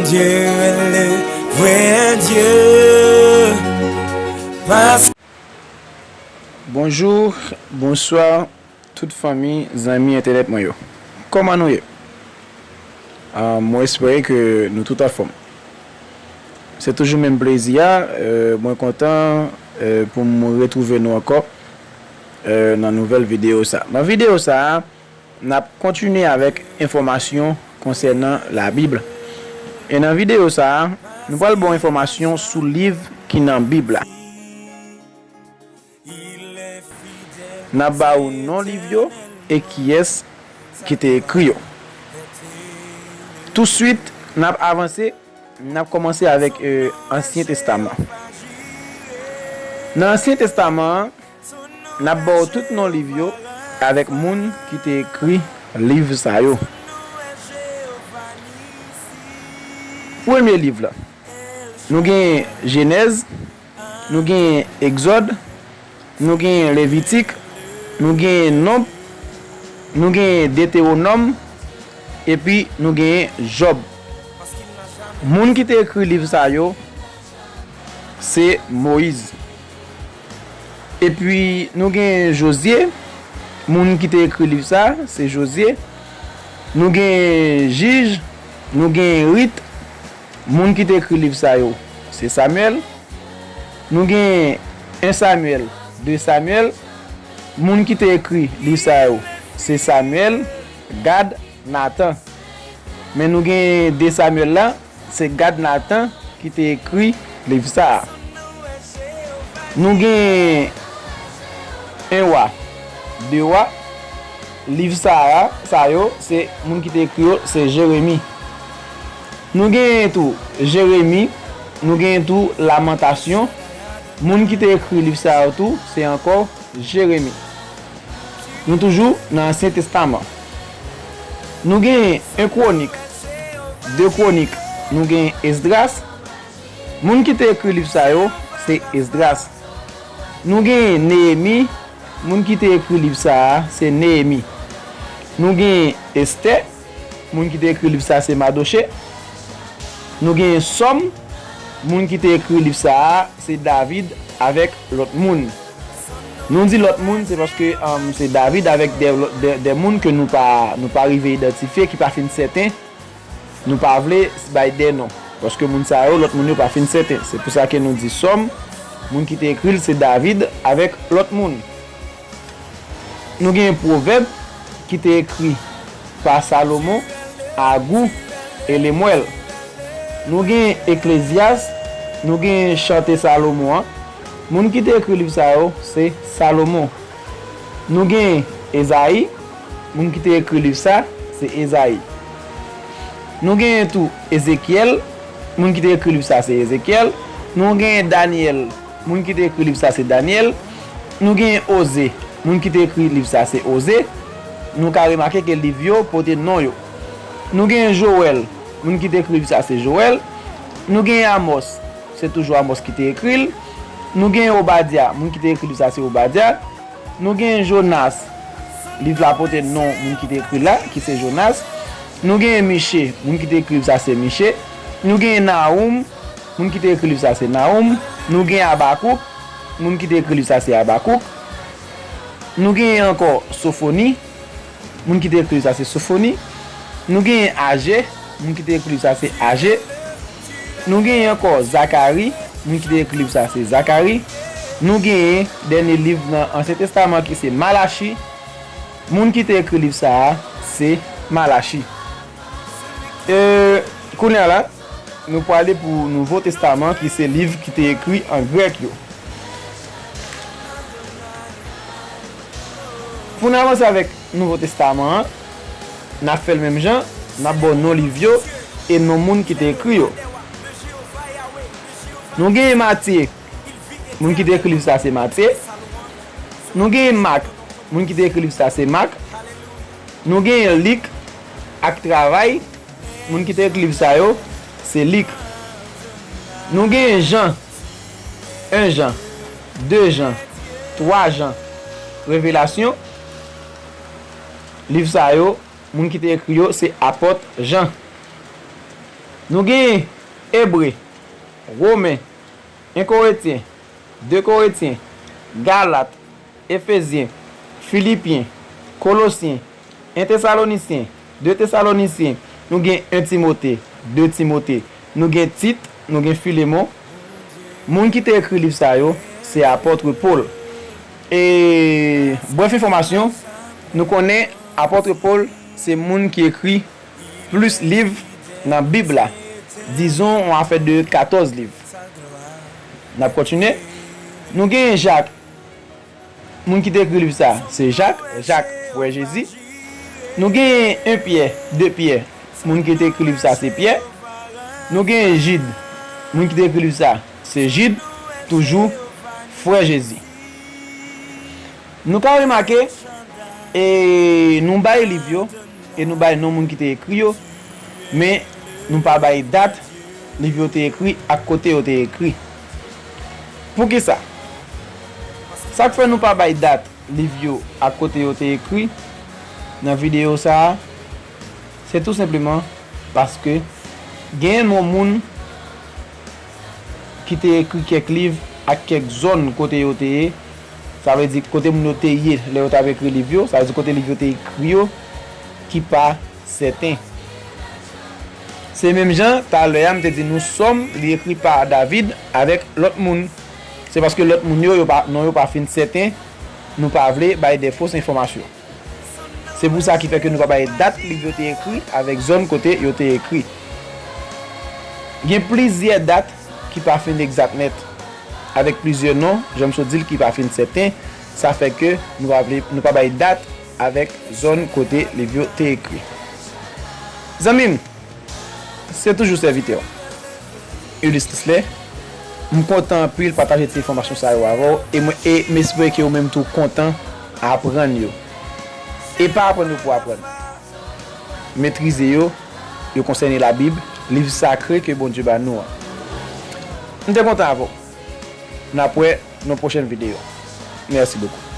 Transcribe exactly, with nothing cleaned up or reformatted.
Dye rele vrè Dye. Pas- Bonjou, bonswa, tout fanmi, zanmi entènèt mwen yo. Kòman nou ye? Ah, mwen espere ke nou tout anfòm. Se toujou menm plezi a, euh, mwen kontan, euh, pou m retwouve nou ankò, euh, nan nouvèl videyo sa. Nan videyo sa a, n ap kontinye avèk enfòmasyon konsènan Labib. E nan videyo sa a, nou pral ba w enfòmasyon sou liv ki nan Bib la. N ap ba ou non liv yo e kiyès ki te ekri yo. Touswit, n ap avanse, n ap kòmanse avèk, euh, Ansyen Testaman. Nan Ansyen Testaman an, n ap ba w tout non liv yo avèk moun ki te ekri liv sa yo. Premye liv la, nou gen Jenèz, nou gen Egzòd, nou gen Levitik, nou gen Nonb, nou gen Detewonòm, epi nou gen Jòb. Moun ki te ekri liv sa yo, se Moyiz. Epi nou gen Jozye, moun ki te ekri liv sa, se Jozye. Nou gen Jij, nou gen Rit, moun ki te ekri liv sa yo, se Samyèl. Nou gen en Samyèl, de Samyèl, moun ki te ekri liv sa yo, se Samyèl, Gad, Natan. Men nou gen de Samyèl la, se Gad Natan ki te ekri liv sa a. Nou gen en Wa, de Wa, liv sa a, sa yo, se moun ki te ekri yo, se Jeremi. Nou gen tou Jeremi, nou gen tou Lamantasyon, moun ki te ekri liv sa yo tou, se ankò Jeremi. Nou toujou nan Ansyen Testaman. Nou gen en Kwonik, de Kwonik, nou gen Esdras. Moun ki te ekri liv sa yo, se Esdras. Nou gen Neyemi, moun ki te ekri liv sa a, se Neyemi. Nou gen Estè, moun ki te ekri liv sa, se Madoche. Nou gen Sòm, moun ki te ekri liv sa a, se David avèk lòt moun. Nou di lòt moun, se paske, um, se David avèk de, de, de moun ke nou pa, nou pa rive idantifye, ki pa fin sèten. Nou pa vle bay de non, paske moun sa yo, lòt moun yo pa fin sèten. Se pou sa ke nou di Sòm, moun ki te ekri l, se David avèk lòt moun. Nou gen Pwovèb ki te ekri pa Salomon, Agou e Lemwèl. Nou gen Eklezyas, nou gen Chante Salomon an. Moun ki te ekri liv sa yo, se Salomon. Nou gen Ezayi, moun ki te ekri liv sa, se Ezayi. Nou gen tou Ezekyèl, moun ki te ekri liv sa, se Ezekyèl. Nou gen Danyèl, moun ki te ekri liv sa, se Danyèl. Nou gen Oze, moun ki te ekri liv sa, se Oze. Nou ka remake ke liv yo pote non yo. Nou gen Jowèl, moun ki te ekri liv sa, se Jowèl. Nou gen Amòs, se toujou Amòs ki te ekri l. Nou gen Obadya, moun ki te ekri liv sa, se Obadya. Nou gen Jonas, liv la pote non moun ki te ekri l la, ki se Jonas. Nou gen Miche, moun ki te ekri liv sa, se Miche. Nou gen Nawoum, moun ki te ekri liv sa, se Nawoum. Nou gen Abakouk, moun ki te ekri liv sa, se Abakouk. Nou gen ankò Sofoni, moun ki te ekri liv sa, se Sofoni. Nou gen Aje, moun ki te ekri liv sa, se Aje. Nou gen ankò Zakari, moun ki te ekri liv sa, se Zakari. Nou gen dènye liv nan Ansyen Testaman ki se Malachi. Moun ki te ekri liv sa a, se Malachi. E, kounye a la, nou prale pou Nouvo Testaman, ki se liv ki te ekri an grèk yo. Pou n avanse avèk Nouvo Testaman an, n ap fè l menm jan, n ap ba w non liv yo e non moun ki te ekri yo. Nou gen Matye, moun ki te ekri liv sa se Matye. Nou gen Mak, moun ki te ekri liv sa se Mak. Nou gen Lik ak Travay, moun ki te ekri liv sa yo se Lik. Nou gen Jan, en Jan, de Jan, twa Jan, Revelasyon. Liv sa yo, moun ki te ekri yo se apòt Jan. Nou gen Ebre, Women, en Korentyen, de Korentyen, Galat, Efezyen, Filipyen, Kolosyen, en Tesalonisyen, de Tesalonisyen, nou gen en Timote, de Timote, nou gen Tit, nou gen Filemon. Moun ki te ekri liv sa yo, se apòt Pòl. E, brèf enfòmasyon, nou konnen apòt Pòl se moun ki ekri plis liv nan Bib la. Dizon, yon afè de katòz liv. N ap kontinye. Nou gen Jak. Moun ki te ekri liv sa, se Jak. Jak, frè Jezi. Nou gen en Pyè, de Pyè. Moun ki te ekri liv sa, se Pyè. Nou gen Jid. Moun ki te ekri liv sa, se Jid, toujou frè Jezi. Nou ka remake, e nou bay liv yo, e nou bay non moun ki te ekri yo, men nou pa bay dat liv yo te ekri ak kote yo te ekri. Poukisa? Sa k fè nou pa bay dat liv yo ak kote yo te ekri nan videyo sa a, se tou senpleman paske gen non moun ki te ekri kèk liv ak kèk zòn kote yo te ye. Sa vle di kote moun yo te ye lè yo t ap ekri liv yo, sa vle di kote liv yo te ekri yo, ki pa sèten. Se menm jan, talè a, m te di nou Sòm, li ekri pa David avèk lòt moun. Se paske lòt moun yo, yo pa, non yo pa fin sèten, nou pa vle bay de fos enfòmasyon. Se pou sa ki fè ke nou pa bay dat liv yo te ekri avèk zòn kote yo te ekri. Gen plizyè dat ki pa fin egzak nèt, avèk plizyè non, jan m sot di l, ki pa fin sèten. Sa fè ke nou pa vle, nou pa bay dat avèk zòn kote liv yo te ekri. Zanmi m, se toujou sèvitè w, Ulysse Tisley. M kontan anpil pataje ti enfòmasyon sa yo avè w, e mwen, e m espere ke ou menm tou kontan aprann yo. E pa aprann yo pou aprann. Metrize yo, yo konsène Labib, liv sakre ke Bondye ba nou an. M te kontan avè w. N ap wè nan pwochèn videyo. Mèsi bokou.